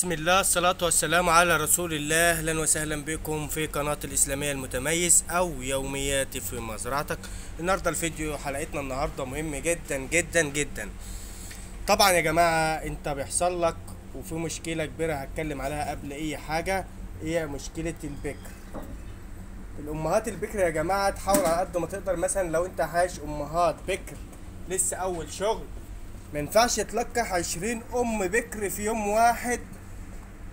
بسم الله، الصلاة والسلام على رسول الله. أهلا وسهلا بكم في قناة الإسلامية المتميز أو يومياتي في مزرعتك. النهاردة الفيديو حلقتنا النهاردة مهم جدا جدا جدا. طبعا يا جماعة انت بيحصل لك وفي مشكلة كبيرة هتكلم عليها قبل اي حاجة، هي مشكلة البكر. الأمهات البكر يا جماعة تحاول على قد ما تقدر، مثلا لو انت عايش أمهات بكر لسه أول شغل، ما ينفعش تلقح 20 أم بكر في يوم واحد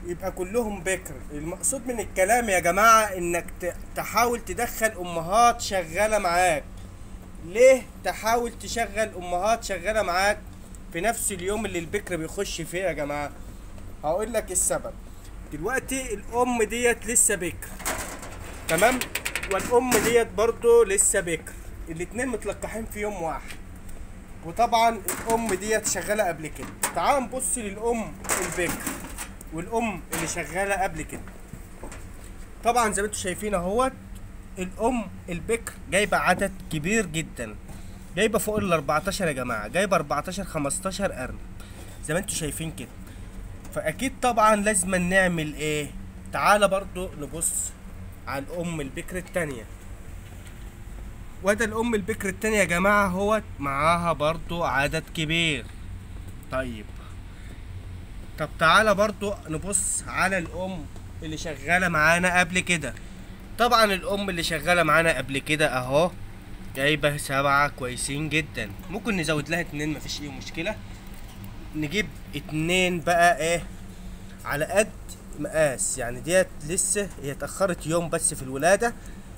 يبقى كلهم بكر. المقصود من الكلام يا جماعة انك تحاول تدخل امهات شغالة معاك. ليه تحاول تشغل امهات شغالة معاك في نفس اليوم اللي البكر بيخش فيه يا جماعة؟ هقول لك السبب. دلوقتي الام ديت لسه بكر، تمام، والام ديت برضو لسه بكر، الاتنين متلقحين في يوم واحد، وطبعا الام ديت شغالة قبل كده. تعال نبص للام البكر والام اللي شغالة قبل كده. طبعا زي ما انتم شايفين اهوت، الام البكر جايبه عدد كبير جدا، جايبه فوق ال 14 يا جماعة، جايبه 14 15 قرن زي ما انتم شايفين كده. فاكيد طبعا لازم نعمل ايه؟ تعالى برضو نبص على الام البكر الثانية. وده الام البكر الثانية يا جماعة اهوت معاها برضو عدد كبير. طيب طب تعالى برضو نبص على الام اللي شغالة معانا قبل كده. طبعا الام اللي شغالة معانا قبل كده اهو جايبه 7 كويسين جدا، ممكن نزود لها 2 مفيش اي مشكلة، نجيب 2 بقى ايه على قد مقاس، يعني ديت لسه هي اتاخرت يوم بس في الولادة،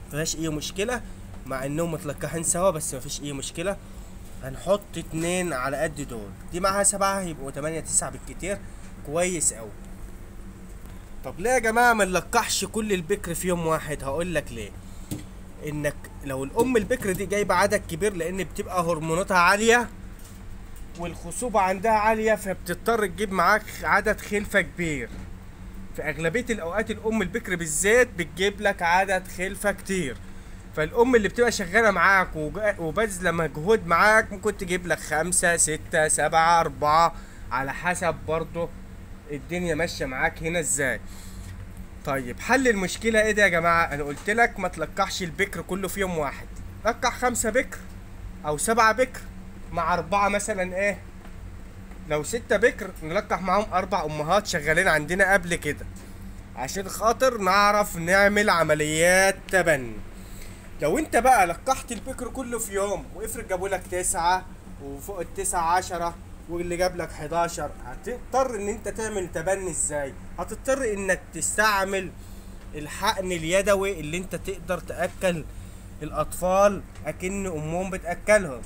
مفيهاش اي مشكلة مع انهم متلقحين سوا، بس مفيش اي مشكلة. هنحط 2 على قد دول، دي معاها 7 يبقوا 8 9 بالكتير، كويس قوي. طب ليه يا جماعة ما نلقحش كل البكر في يوم واحد؟ هقول لك ليه. انك لو الام البكر دي جايبه عدد كبير، لان بتبقى هرموناتها عالية والخصوبه عندها عالية، فبتضطر تجيب معاك عدد خلفه كبير. في اغلبية الاوقات الام البكر بالذات بتجيب لك عدد خلفه كتير، فالام اللي بتبقى شغالة معاك وبذله مجهود معاك ممكن تجيب لك 5 6 7 4 على حسب برضه الدنيا ماشية معاك هنا ازاي. طيب حل المشكلة ايه ده يا جماعة؟ انا قلت لك ما تلقحش البكر كله في يوم واحد، لقح 5 بكر او 7 بكر مع 4 مثلا، ايه لو 6 بكر نلقح معاهم 4 امهات شغالين عندنا قبل كده عشان خاطر نعرف نعمل عمليات تبني. لو انت بقى لقحت البكر كله في يوم وافرض جابوا لك 9 وفوق ال9 10 واللي جاب لك 11، هتضطر ان انت تعمل تبني ازاي؟ هتضطر انك تستعمل الحقن اليدوي اللي انت تقدر تاكل الاطفال اكن امهم بتاكلهم.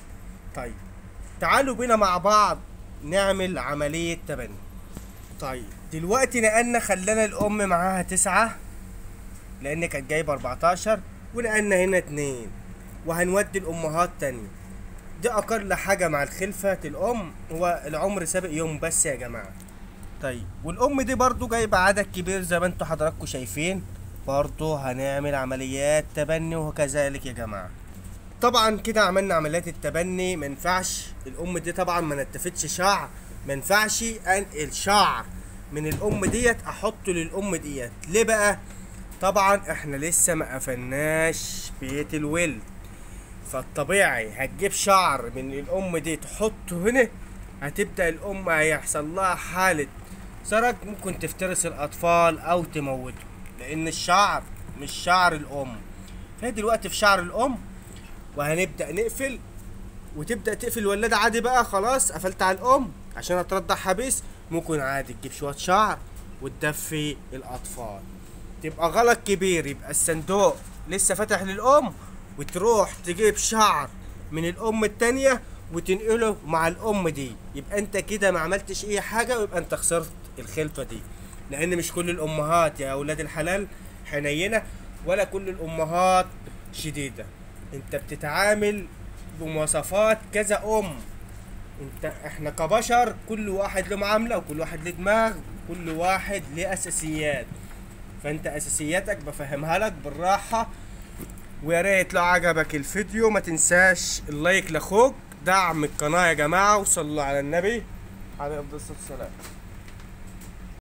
طيب تعالوا بينا مع بعض نعمل عملية تبني. طيب دلوقتي نقلنا، خلانا الام معاها 9 لان كانت جايبه 14، ونقلنا هنا 2، وهنودي الامهات تانية. دي اقل حاجة مع الخلفة الام هو العمر سابق يوم بس يا جماعة. طيب والام دي برضو جايبه عدد كبير زي ما انتوا حضراتكم شايفين، برضو هنعمل عمليات تبني وكذلك يا جماعة. طبعا كده عملنا عمليات التبني. ما ينفعش الام دي طبعا ما نتفتش شعر، ما ينفعش انقل شعر من الام ديت احطه للام ديت. ليه بقى؟ طبعا احنا لسه ما قفلناش بيت الولد، فالطبيعي هتجيب شعر من الام دي تحطه هنا، هتبدا الام هيحصل لها حاله سرج، ممكن تفترس الاطفال او تموتهم، لان الشعر مش شعر الام. فهي دلوقتي في شعر الام، وهنبدا نقفل، وتبدا تقفل الولادة عادي بقى. خلاص قفلت على الام عشان هترضع حبيس، ممكن عادي تجيب شوية شعر وتدفي الاطفال. تبقى غلط كبير، يبقى الصندوق لسه فاتح للام وتروح تجيب شعر من الام التانية وتنقله مع الام دي، يبقى انت كده ما عملتش اي حاجة، ويبقى انت خسرت الخلفة دي. لان مش كل الامهات يا اولاد الحلال حنينة، ولا كل الامهات شديدة. انت بتتعامل بمواصفات كذا ام. انت احنا كبشر كل واحد له معاملة، وكل واحد له دماغ، وكل واحد له اساسيات. فانت اساسياتك بفهمها لك بالراحة. ويا ريت لو عجبك الفيديو ما تنساش ال like لاخوك، دعم القناة يا جماعة، وصلوا على النبي عليه افضل الصلاة والسلام.